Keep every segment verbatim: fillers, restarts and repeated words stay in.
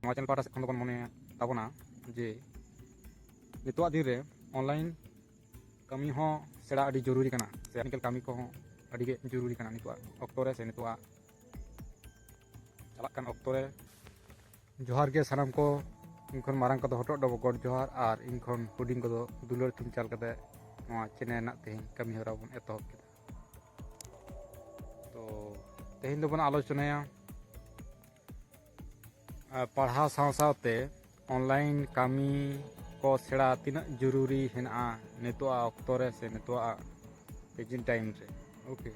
ᱱᱚᱣᱟ ᱪᱮᱱᱮᱞ ᱯᱟᱦᱴᱟ ᱥᱮᱫ ᱠᱷᱚᱱ ᱫᱚᱵᱚᱱ ᱢᱚᱱᱮ ᱛᱟᱵᱚᱱᱟ ᱡᱮ ᱱᱤᱛᱚᱜᱟᱜ ᱫᱤᱱ ᱨᱮ ᱚᱱᱞᱟᱭᱤᱱ ᱠᱟᱹᱢᱤ ᱦᱚᱸ ᱥᱮᱬᱟ ᱟᱹᱰᱤ ᱡᱚᱨᱩᱨᱤ ᱠᱟᱱᱟ, ᱥᱮ ᱴᱮᱠᱱᱤᱠᱮᱞ ᱠᱟᱹᱢᱤ ᱠᱚᱦᱚᱸ ᱟᱹᱰᱤ ᱜᱮ ᱡᱚᱨᱩᱨᱤ ᱠᱟᱱᱟ ᱱᱤᱛᱚᱜᱟᱜ ᱚᱠᱛᱚ ᱨᱮ, ᱥᱮ ᱱᱤᱛᱚᱜᱟᱜ ᱪᱟᱞᱟᱜ ᱠᱟᱱ ᱚᱠᱛᱚ ᱨᱮ᱾ ᱡᱚᱦᱟᱨ ᱜᱮ ᱥᱟᱱᱟᱢ ᱠᱚ, ᱤᱧ ᱠᱷᱚᱱ ᱢᱟᱨᱟᱝ ᱠᱚᱫᱚ ᱦᱚᱴᱚᱜ ᱰᱚᱵᱚᱜ ᱜᱚᱰ ᱡᱚᱦᱟᱨ, ᱟᱨ ᱤᱧ ᱠᱷᱚᱱ ᱦᱩᱰᱤᱧ ᱠᱚᱫᱚ ᱫᱩᱞᱟᱹᱲ ᱛᱷᱩᱢ ᱪᱟᱞ ᱠᱟᱛᱮ ᱱᱚᱣᱟ ᱪᱮᱱᱮᱞ ᱨᱮᱱᱟᱜ ᱛᱮᱦᱮᱧ ᱠᱟᱹᱢᱤ ᱦᱚᱨᱟ ᱵᱚᱱ ᱮᱛᱚᱦᱚᱵ ᱠᱮᱫᱟ᱾ ᱛᱚ ᱛᱮᱦᱮᱧ ᱫᱚᱵᱚᱱ ᱟᱞᱳᱪᱚᱱᱟᱭᱟ ᱟᱨ ᱯᱟᱲᱦᱟᱣ ᱥᱟᱶ ᱥᱟᱶᱛᱮ ᱚᱱᱞᱟᱭᱤᱱ ᱠᱟᱹᱢᱤ ᱠᱚ ᱥᱮᱬᱟ ᱛᱤᱱᱟᱹᱜ ᱡᱚᱨᱩᱨᱤ ᱦᱮᱱᱟᱜᱼᱟ ᱱᱤᱛᱚᱜᱟᱜ ᱚᱠᱛᱚ ᱨᱮ, ᱥᱮ ᱱᱤᱛᱚᱜᱟᱜ ᱯᱨᱮᱡᱮᱱᱴ ᱴᱟᱭᱤᱢ ᱨᱮ᱾ ᱳᱠᱮ,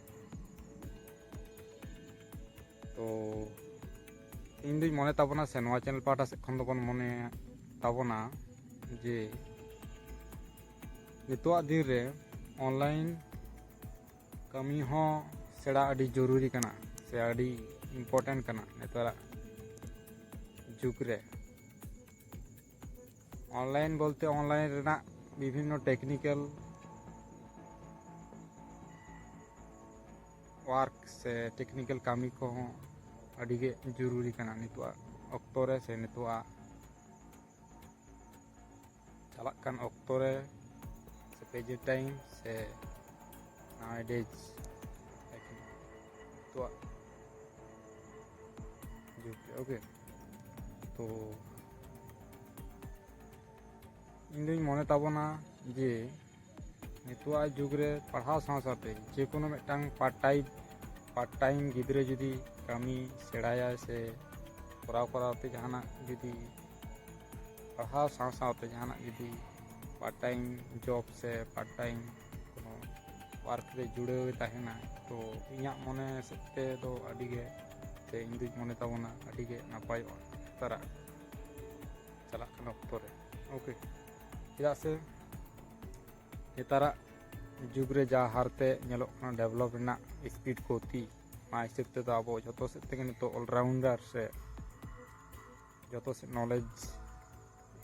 ᱛᱚ ᱤᱧ ᱫᱩᱧ ᱢᱚᱱᱮ ᱛᱟᱵᱚᱱᱟ, ᱥᱮ ᱱᱚᱣᱟ ᱪᱮᱱᱮᱞ ᱯᱟᱦᱴᱟ ᱥᱮᱫ ᱠᱷᱚᱱ ᱫᱚᱵᱚᱱ ᱢᱚᱱᱮ ᱛᱟᱵᱚᱱᱟ ᱡᱮ ᱱᱤᱛᱚᱜᱟᱜ ᱫᱤᱱ ᱨᱮ ᱚᱱᱞᱟᱭᱤᱱ ᱠᱟᱹᱢᱤ ᱦᱚᱸ ᱥᱮᱬᱟ ᱟᱹᱰᱤ ᱡᱚᱨᱩᱨᱤ ᱠᱟᱱᱟ, ᱥᱮ ᱟᱹᱰᱤ ᱤᱢᱯᱚᱨᱴᱮᱱᱴ ᱠᱟᱱᱟ ᱱᱮᱛᱟᱨᱟᱜ ᱡᱩᱜᱽ ᱨᱮ᱾ ᱚᱱᱞᱟᱭᱤᱱ ᱵᱚᱞᱛᱮ ᱚᱱᱞᱟᱭᱤᱱ ᱨᱮᱱᱟᱜ ᱵᱤᱵᱷᱤᱱᱱᱚ ᱴᱮᱠᱱᱤᱠᱮᱞ ᱳᱣᱟᱨᱠ ᱥᱮ ᱴᱮᱠᱱᱤᱠᱮᱞ ᱠᱟᱹᱢᱤ ᱠᱚᱦᱚᱸ ᱟᱹᱰᱤ ᱜᱮ ᱡᱚᱨᱩᱨᱤ ᱠᱟᱱᱟ ᱱᱤᱛᱚᱜᱟᱜ ᱚᱠᱛᱚ ᱨᱮ, ᱥᱮ ᱱᱤᱛᱚᱜᱟᱜ ᱪᱟᱞᱟᱜ ᱠᱟᱱ ᱚᱠᱛᱚ ᱨᱮ, ᱥᱮ ᱯᱨᱮᱡᱮᱱᱴ ᱴᱟᱭᱤᱢ, ᱥᱮ nowadays ᱱᱤᱛᱚᱜᱟᱜ ᱡᱩᱜᱽ ᱨᱮ᱾ ᱳᱠᱮ, ᱛᱚ ᱤᱧ ᱫᱩᱧ ᱢᱚᱱᱮ ᱛᱟᱵᱚᱱᱟ ᱡᱮ ᱱᱤᱛᱚᱜᱟᱜ ᱡᱩᱜᱽ ᱨᱮ ᱯᱟᱲᱦᱟᱣ ᱥᱟᱶ ᱥᱟᱶᱛᱮ ᱡᱮ ᱠᱳᱱᱳ ᱢᱤᱫᱴᱟᱝ ᱯᱟᱨᱴ ᱴᱟᱭᱤᱢ, ᱯᱟᱨᱴ ᱴᱟᱭᱤᱢ ᱜᱤᱫᱽᱨᱟᱹ ᱡᱩᱫᱤ ᱠᱟᱹᱢᱤ ᱥᱮᱬᱟᱭᱟᱭ, ᱥᱮ ᱠᱚᱨᱟᱣ ᱠᱚᱨᱟᱣ ᱛᱮ ᱡᱟᱦᱟᱱᱟᱜ ᱡᱩᱫᱤ ᱯᱟᱲᱦᱟᱣ ᱥᱟᱶ ᱥᱟᱶᱛᱮ ᱡᱟᱦᱟᱱᱟᱜ ᱡᱩᱫᱤ ᱯᱟᱨᱴ ᱴᱟᱭᱤᱢ ᱡᱚᱵ ᱥᱮ ᱯᱟᱨᱴ ᱴᱟᱭᱤᱢ ᱠᱳᱱᱳ ᱳᱣᱟᱨᱠ ᱨᱮ ᱡᱩᱲᱟᱹᱣ ᱮ ᱛᱟᱦᱮᱱᱟ, ᱛᱚ ᱤᱧᱟᱹᱜ ᱢᱚᱱᱮ ᱥᱮᱫ ᱛᱮ ᱫᱚ ᱟᱹᱰᱤ ᱜᱮ, ᱥᱮ ᱤᱧ ᱫᱩᱧ ᱢᱚᱱᱮ ᱛᱟᱵᱚᱱᱟ, ᱟᱹᱰᱤ ᱜᱮ ᱱᱟᱯᱟᱭᱚᱜᱼᱟ ᱱᱮᱛᱟᱨᱟᱜ ᱪᱟᱞᱟᱜ ᱠᱟᱱ ᱚᱠᱛᱚ ᱨᱮ᱾ ᱳᱠᱮ, ᱪᱮᱫᱟᱜ ᱥᱮ ᱱᱮᱛᱟᱨᱟᱜ ᱡᱩᱜᱽ ᱨᱮ ᱡᱟ ᱦᱟᱨ ᱛᱮ ᱧᱮᱞᱚᱜ ᱠᱟᱱᱟ ᱰᱮᱵᱷᱞᱚᱯ ᱨᱮᱱᱟᱜ ᱥᱯᱤᱰ ᱠᱚ ᱛᱤ, ᱚᱱᱟ ᱦᱤᱥᱟᱹᱵ ᱛᱮᱫᱚ ᱟᱵᱚ ᱡᱷᱚᱛᱚ ᱥᱮᱫ ᱛᱮᱜᱮ ᱱᱤᱛᱚᱜ ᱚᱞᱨᱟᱣᱩᱱᱰᱟᱨ ᱥᱮ ᱡᱷᱚᱛᱚ ᱥᱮᱫ ᱱᱚᱞᱮᱡᱽ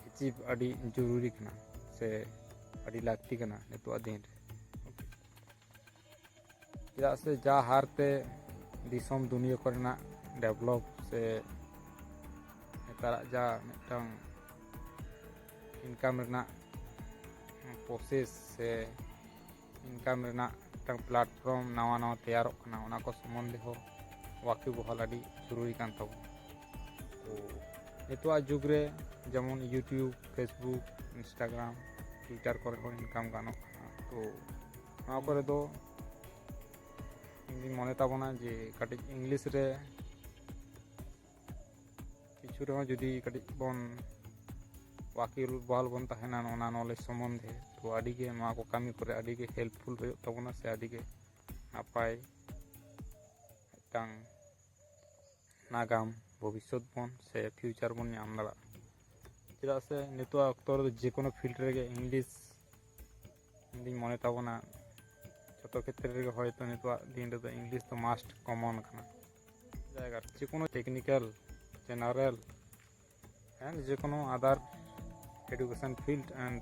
ᱮᱪᱤᱵᱷ ᱟᱹᱰᱤ ᱡᱚᱨᱩᱨᱤ ᱠᱟᱱᱟ, ᱥᱮ ᱟᱹᱰᱤ ᱞᱟᱹᱠᱛᱤ ᱠᱟᱱᱟ ᱱᱤᱛᱚᱜᱟᱜ ᱫᱤᱱ ᱨᱮ᱾ ᱪᱮᱫᱟᱜ ᱥᱮ ᱡᱟ ᱦᱟᱨ ᱛᱮ ᱫᱤᱥᱚᱢ ᱫᱩᱱᱤᱭᱟᱹ ᱠᱚᱨᱮᱱᱟᱜ ᱰᱮᱵᱷᱞᱚᱯ ᱥᱮ ᱱᱮᱛᱟᱨᱟᱜ ᱡᱟ ᱢᱤᱫᱴᱟᱝ ᱤᱱᱠᱟᱢ ᱨᱮᱱᱟᱜ ᱯᱨᱚᱥᱮᱥ ᱥᱮ ᱤᱱᱠᱟᱢ ᱨᱮᱱᱟᱜ ᱢᱤᱫᱴᱟᱝ ᱯᱞᱟᱴᱯᱷᱚᱨᱢ ᱱᱟᱣᱟ ᱱᱟᱣᱟ ᱛᱮᱭᱟᱨᱚᱜ ᱠᱟᱱᱟ, ᱚᱱᱟ ᱠᱚ ᱥᱚᱢᱚᱱᱫᱷᱮ ᱦᱚᱸ ᱣᱟᱠᱤᱵᱚᱦᱟᱞ ᱟᱹᱰᱤ ᱡᱚᱨᱩᱨᱤ ᱠᱟᱱ ᱛᱟᱵᱚᱱᱟ᱾ ᱛᱚ ᱱᱤᱛᱚᱜᱟᱜ ᱡᱩᱜᱽ ᱨᱮ ᱡᱮᱢᱚᱱ YouTube, Facebook, Instagram, Twitter ᱠᱚᱨᱮ ᱦᱚᱸ ᱤᱱᱠᱟᱢ ᱜᱟᱱᱚᱜ ᱠᱟᱱᱟ᱾ ᱛᱚ ᱱᱚᱣᱟ ᱠᱚᱨᱮ ᱫᱚ ᱤᱧ ᱫᱩᱧ ᱢᱚᱱᱮ ᱛᱟᱵᱚᱱᱟ ᱡᱮ ᱠᱟᱹᱴᱤᱡ ᱤᱝᱞᱤᱥ ᱨᱮ ᱠᱤᱪᱷᱩ ᱨᱮᱦᱚᱸ ᱡᱩᱫᱤ ᱠᱟᱹᱴᱤᱡ ᱵᱚᱱ ᱣᱟᱠᱤᱞ ᱵᱚᱦᱟᱞ ᱵᱚᱱ ᱛᱟᱦᱮᱱᱟ ᱚᱱᱟ ᱱᱚᱞᱮᱡᱽ ᱥᱚᱢᱚᱱᱫᱷᱮ, ᱛᱚ ᱟᱹᱰᱤ ᱜᱮ ᱱᱚᱣᱟ ᱠᱚ ᱠᱟᱹᱢᱤ ᱠᱚᱨᱮ ᱟᱹᱰᱤ ᱜᱮ ᱦᱮᱞᱯᱯᱷᱩᱞ ᱦᱩᱭᱩᱜ ᱛᱟᱵᱚᱱᱟ ᱥᱮ ᱟᱹᱰᱤ ᱜᱮ ᱱᱟᱯᱟᱭ ᱢᱤᱫᱴᱟᱝ ᱱᱟᱜᱟᱢ ᱵᱷᱚᱵᱤᱥᱥᱚᱛ ᱵᱚᱱ ᱥᱮ ᱯᱷᱤᱭᱩᱪᱟᱨ ᱵᱚᱱ ᱧᱟᱢ ᱫᱟᱲᱮᱭᱟᱜᱼᱟ᱾ ᱪᱮᱫᱟᱜ ᱥᱮ ᱱᱤᱛᱚᱜ ᱚᱠᱛᱚ ᱨᱮᱫᱚ ᱡᱮ ᱠᱳᱱᱳ ᱯᱷᱤᱞᱰ ᱨᱮᱜᱮ ᱤᱝᱞᱤᱥ ᱤᱧ ᱫᱩᱧ ᱢᱚᱱᱮ ᱛᱟᱵᱚᱱᱟ ᱡᱚᱛᱚ ᱠᱷᱮᱛᱨᱮ ᱨᱮᱜᱮ ᱦᱚᱭᱛᱳ ᱱᱤᱛᱚᱜᱟᱜ ᱫᱤᱱ ᱨᱮᱫᱚ ᱤᱝᱞᱤᱥ ᱫᱚ ᱢᱟᱥᱴ ᱠᱚᱢᱚᱱ ᱟᱠᱟᱱᱟ᱾ ᱡᱟᱭᱜᱟ ᱨᱮ ᱡᱮ ᱠᱳᱱᱳ ᱴᱮᱠᱱᱤᱠᱮᱞ, ᱡᱮᱱᱟᱨᱮᱞ and ᱡᱮ ᱠᱳᱱᱳ ᱟᱫᱟᱨ ᱮᱰᱩᱠᱮᱥᱚᱱ ᱯᱷᱤᱞᱰ and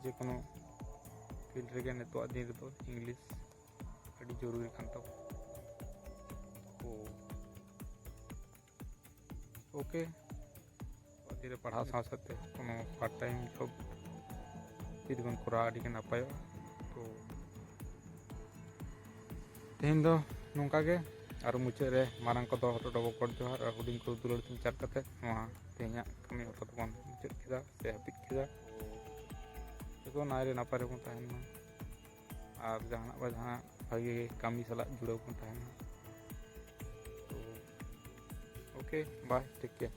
ᱡᱮ ᱠᱳᱱᱳ ᱯᱷᱤᱞᱰ ᱨᱮᱜᱮ ᱱᱤᱛᱚᱜᱟᱜ ᱫᱤᱱ ᱨᱮᱫᱚ ᱤᱝᱞᱤᱥ ᱟᱹᱰᱤ ᱡᱚᱨᱩᱨᱤ ᱠᱟᱱ ᱛᱟᱵᱚᱱᱟ᱾ ᱛᱚ ᱳᱠᱮ, ᱛᱤᱨᱮ ᱯᱟᱲᱦᱟᱣ ᱥᱟᱶ ᱥᱟᱶᱛᱮ ᱠᱳᱱᱳ ᱯᱟᱨᱴ ᱴᱟᱭᱤᱢ ᱡᱚᱵ ᱡᱩᱫᱤ ᱵᱚᱱ ᱠᱚᱨᱟᱣᱟ ᱟᱹᱰᱤ ᱜᱮ ᱱᱟᱯᱟᱭᱚᱜᱼᱟ᱾ ᱛᱚ ᱛᱮᱦᱮᱧ ᱫᱚ ᱱᱚᱝᱠᱟ ᱜᱮ, ᱟᱨ ᱢᱩᱪᱟᱹᱫ ᱨᱮ ᱢᱟᱨᱟᱝ ᱠᱚᱫᱚ ᱦᱚᱴᱚ ᱰᱚᱵᱚ ᱜᱚᱰ ᱡᱚᱦᱟᱨ ᱟᱨ ᱦᱩᱰᱤᱧ ᱠᱚ ᱫᱩᱞᱟᱹᱲ ᱛᱤᱧ ᱪᱟᱨ ᱠᱟᱛᱮ ᱱᱚᱣᱟ ᱛᱮᱦᱮᱧᱟᱜ ᱠᱟᱹᱢᱤ ᱦᱚᱨᱟ ᱫᱚᱵᱚᱱ ᱢᱩᱪᱟᱹᱫ ᱠᱮᱫᱟ ᱥᱮ ᱦᱟᱹᱯᱤᱫ ᱠᱮᱫᱟ᱾ ᱡᱚᱛᱚ ᱱᱟᱭ ᱨᱮ ᱱᱟᱯᱟᱭ ᱨᱮᱵᱚᱱ ᱛᱟᱦᱮᱱ ᱢᱟ ᱟᱨ ᱡᱟᱦᱟᱱᱟᱜ ᱵᱟ ᱡᱟᱦᱟᱱᱟᱜ ᱵᱷᱟᱜᱮ ᱠᱟᱹᱢᱤ ᱥᱟᱞᱟᱜ ᱡᱩᱲᱟᱹᱣ ᱵᱚᱱ ᱛᱟᱦᱮᱱ ᱢᱟ᱾ ᱛᱚ ᱳᱠᱮ, ᱵᱟᱭ, ᱴᱮᱠ ᱠᱮᱭᱟᱨ᱾